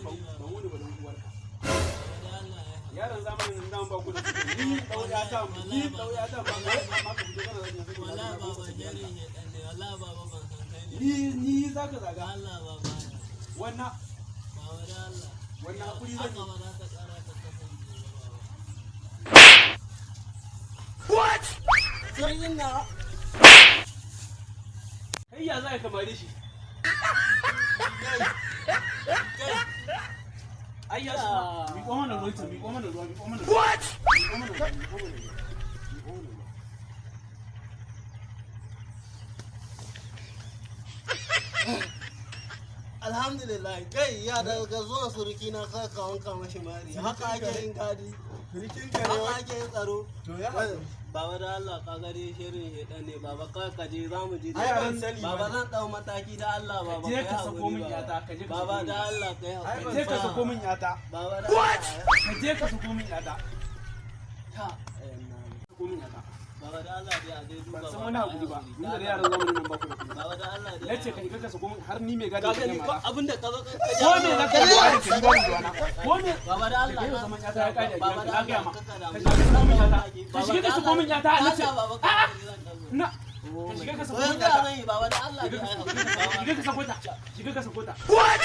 Ban wuni ba don uwarka. Baba, da Allah ya haƙuri. Yaron zamanin nan zan ba ku da kuɗi. Ni dau ya ta, ni dau ya ta ba kai, amma ka fito kana zagin saboda Wallahi na baba, kusa gidanka. jerin shedan ne. Wallahi baba, ban san kai ne. Ni zaka zaga. Allah baba, ya haƙuri. Wannan Baba, da Allah. wannan hakuri zan Haka yi. ba za ta ƙara ta kasance ba, baba. Sirrin na. Kai, ya za ka mare shi? Ai ya suma. Miƙo mana ruwan can, miƙo mana ruwa, miƙo mana ruwa. Miƙo mana ruwa, miƙo mana ruwa. Miƙo mana ruwa. Alhamdulillah, kai ya daga zuwa suruki na ka ka wanka mashi mari. Haka ake yin gadi. Rikin ka ne Haka wai. ake yin tsaro. To ya haƙuri. Baba, da Allah, ka gani shirin shedan ne baba, kawai ka je za mu je. Ai, ban sani Baba, ba ne. zan dau mataki da Allah baba. Je Kai ka sako haƙuri, min baba. yata, ka je ka sako Baba, min da yata. Allah, kai Ai, haƙuri. Ka je ka sako min yata. Baba, da Allah. Ka je ka sako min yata. Ta. Sako min yata. Baba, da Allah dai a dai duba. Ban san Baba, wani ai hakuri ba. haƙuri. Ni da yaran zamanin nan ba ku da kuɗi. Baba, da Allah dai. Na ce ka ka sako min har ni mai gadi Ka ka gani ko mara. abinda ka zo ka Ko me za ka yi ba ka ba ruwana. Ko me Baba, da Allah. Ka yau zaman yata ya kare a Baba, gidanka, da na gaya Allah, ma. kakka damu. Ka shiga ka sako min yata. Ka Baba, shiga da ka sako min yata, na ce. Allah, baba, ka A'a. haƙuri, zan ɗago. Na. Ka shiga ka To sako min yanzu ya yata. zan yi, baba, da Allah dai ai haƙuri, baba. Shiga ka sako ta. Shiga ka sako ta. What?